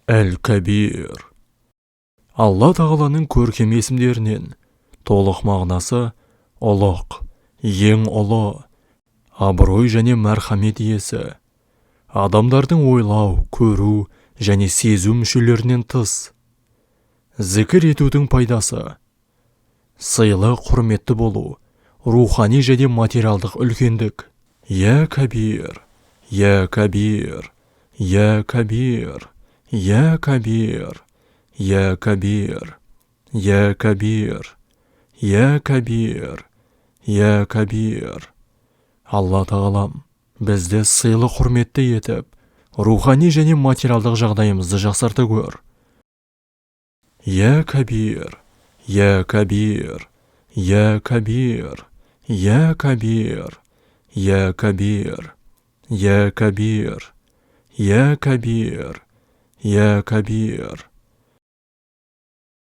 Әл-Кәбир. Алла Тағаланың көркем есімдерінен, толық мағынасы: ұлық, ең ұлы, абырой және мәрхамет иесі. Адамдардың ойлау, көру және сезу мүшелерінен тыс. Зікір етудің пайдасы: сыйлы, құрметті болу, рухани және материалдық үлкендік. Я Кәбир, я Кәбир, я Кәбир, я Кәбир, я Кәбир, я Кәбир, я Кәбир, я Кәбир. Алла Тағалам, бізді сыйлы, құрметті етіп, рухани және материалдық жағдайымызды жақсарта көр. Я Кәбир, я Кәбир, я Кәбир, я Кәбир, я Кәбир, я Кәбир, я Кәбир, я Кәбир.